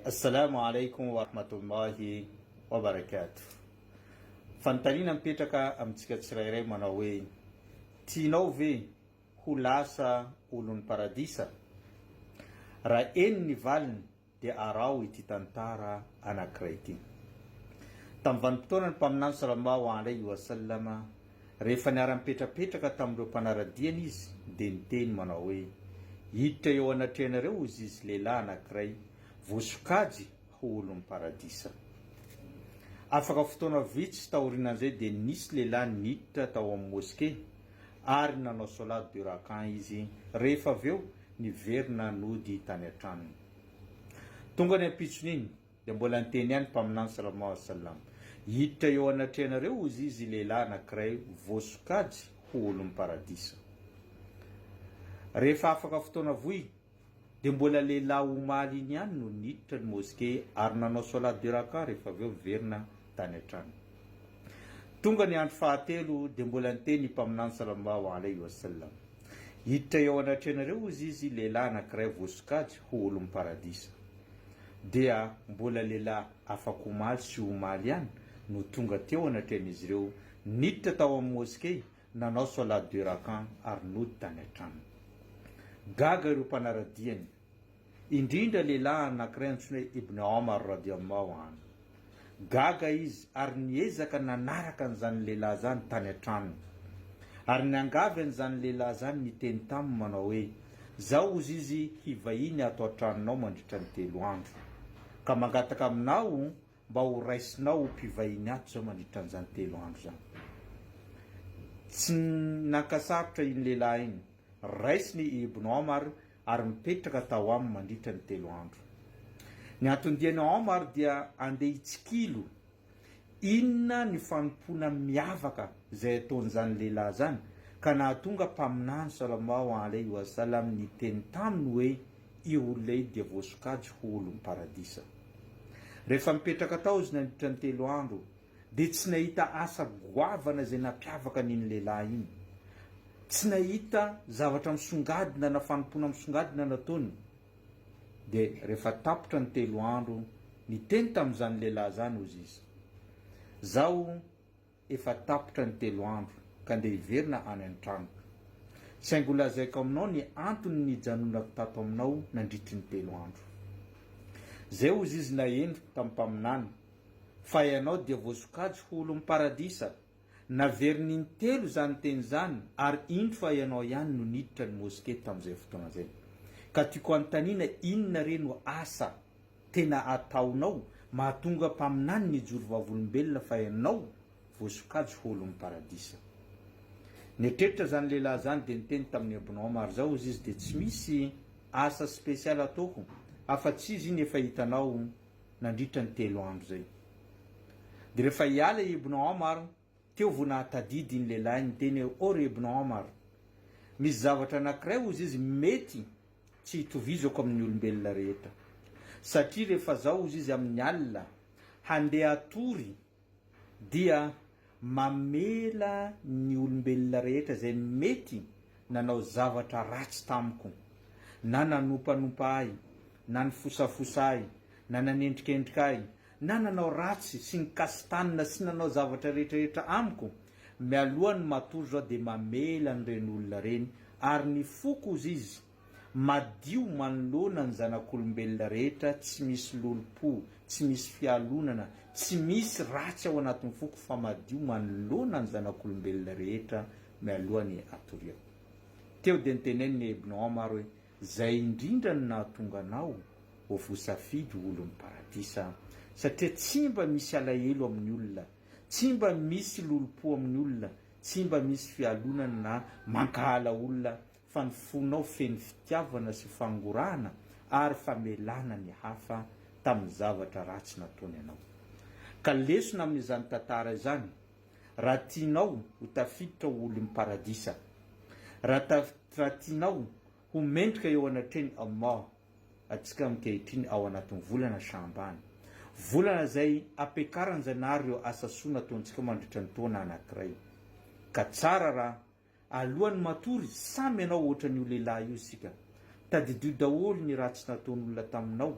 Assalamu alaikum wa rahmatullahi wa barakatuh. Fanontaniana mipetraka amintsika tsirairay manao hoe, tianao ve ho lasa olon'ny paradisa? Raha eny ny valiny dia araho ity tantara anankiray ity. Tamin'ny vanim-potoanan'ny Mpaminany Salallahu alaihi wa sallam, rehefa niara-nipetrapetraka tamin'ireo mpanara-diany izy dia niteny manao hoe, Hiditra eo anatrehanareo hozizy lehilahy anankiray voasokajy ho olon'ny paradisa. Afaka fotoana vitsy taorianan'izay dia nisy lehilahy niditra tao amin'ny moske ary nanao solat deux rak'ah izy rehefa avy eo niverina nody tany an-tranony. Tonga ny ampitson'iny dia mbola niteny ihany Mpaminany sallallahu alaihi wasallam, Hiditra eo anatrehanareo hozy izy lehilahy anankiray voasokajy ho olon'ny paradisa. Rehefa afaka fotoana vohy dia mbola lehilahy omaly iny ihany no niditra ny moske ary nanao solat deux rak'ah rehefa avy eo niverina tany an-tranony. Tonga ny andro fahatelo dia mbola niteny i Mpaminany sallallahu alaihi wasallam, Hiditra eo anatrehanareo hozy izy lehilahy anankiray voasokajy ho olon'ny paradisa. Dia mbola lehilahy afak'omaly sy omaly ihany no tonga teo anatrehan'izy ireo, niditra tao amin'ny moske, nanao solat deux rak'ah ary nody tany an-tranony. Gaga ireo mpanara-diany. Indrindra lehilahy anankiray antsoina hoe Ibn Omar radiallahu anhu. Gaga izy ary niezaka nanaraka an'izany lehilahy izany tany an-tranony. Ary niangavy an'izany lehilahy izany niteny taminy manao hoe, Zaho hozy izy hivahiny ato an-tranonao mandritra ny telo andro. Ka mangataka aminao mba ho raisinao ho mpivahiny ato zaho mandritra an'izany telo andro izany. Tsy nankasarotra iny lehilahy iny. Raisiny i Ibn Omar ary mipetraka tao aminy mandritra ny telo andro. Ny anton-dian'i Omar dia andeha hitsikilo inona ny fanompoana miavaka izay ataon'izany lehilahy izany ka nahatonga Mpaminany Salallahu alaihi wa sallam niteny taminy hoe io olona io dia voasokajy ho olon'ny paradisa. Rehefa nipetraka tao izy nandritra ny telo andro dia tsy nahita asa goavana izay nampiavaka an'iny lehilahy iny. Tsy nahita zavatra misongadina na fanompoana misongadina nataony. Dia rehefa tapitra ny telo andro, niteny tamin'izany lehilahy izany hozy izy, Zaho efa tapitra ny telo andro, ka ndeha hiverina any an-tranoko. Saingy ho lazaiko aminao ny antony nijanonako tato aminao nandritry ny telo andro. Izay hozy izy naheno tamin'ny mpaminany, Fa ianao dia voasokajy ho olon'ny paradisa. Naveriny intelo izany teny izany ary indro fa ianao ihany no niditra ny moske tamin'izay fotoana izay. Ka tiako hanontaniana inona re no asa tena ataonao mahatonga mpaminany nijoro vavolombelona fa ianao voasokajy ho olon'ny paradisa. Nieritreritra izany lehilahy izany dia niteny tamin'i Ibn Omar, Izao hozy izy dia tsy misy asa spécial ataoko afa-tsy izy iny efa hitanao nandritra ny telo andro izay. Dia rehefa hiala i Ibn Omar, teo vao nahatadidy iny lehilahy niteny hoe, Oh ry Ibn Omar, misy zavatra anankiray hozy izy mety tsy hitovizako amin'ny olombelona rehetra. Satria rehefa zaho hozy izy amin'ny alina handeha hatory dia mamela ny olombelona rehetra izay mety nanao zavatra ratsy tamiko, na nanompanompa ahy, na nifosafosa ahy, na nanendrikendrika ahy, na nanao ratsy sy nikasi-tanana sy nanao zavatra rehetrarehetra amiko, mialoha ny matory zao dia mamela an'ireny olona ireny ary ny foko ozy izy Madio manoloana ny zanak'olombelona rehetra tsy misy lolompo, tsy misy fialonana, tsy misy ratsy ao anatin'ny foko fa madio manoloana ny zanak'olombelona rehetra mialoha ny hatoriako. Teo dia notenenin'i Ibn Omar hoe, Zay indrindra no nahatonga anao ho voasafidy ho olon'ny paradisa satria tsy mba misy alahelo amin'ny olona, tsy mba misy lolompo amin'ny olona, tsy mba misy fialonana na mankahala olona fa ny fonao feno fitiavana sy fangorahana ary famelana ny hafa tamin'ny zavatra ratsy nataony anao. Ka lesona amin'izany tantara izany, raha tianao ho tafiditra ho olon'ny paradisa, raha raha tianao ho mendrika eo anatrehan'i Allah, antsika ankehitriny ao anatin'ny volana Sha'ban, volana izay ampiakaran'i Zanahary ireo asa soa nataontsika mandritra ny taona anankiray. Ka tsara raha Alohan'ny matory, samy ianao ohatran'io lehilahy io isika. Tadidio daholo ny ratsy nataon'olona taminao.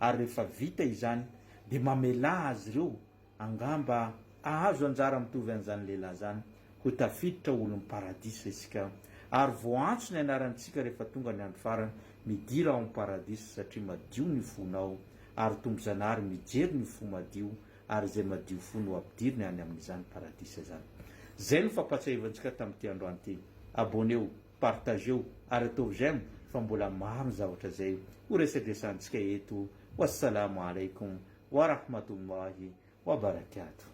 Ary rehefa vita izany dia mamelà azy ireo angamba hahazo anjara mitovy an'izany lehilahy izany, ho tafiditra ho olon'ny paradisa isika. Ary voaantso ny anarantsika rehefa tonga ny andro farany, midira ao amin'ny paradisa satria madio ny fonao, ary Tompo Zanahary mijery ny fo madio, ary izay madio fo no ampidiriny any amin'izany paradisa izany. Izay no fampatsiahivantsika tamin'ity androany ity. Abonneo, partageo ary ataovy j'aime fa mbola maro ny zavatra izay ho resadresantsika eto. Wassalamo alaikum wa rahmatullahi wa barakatuh.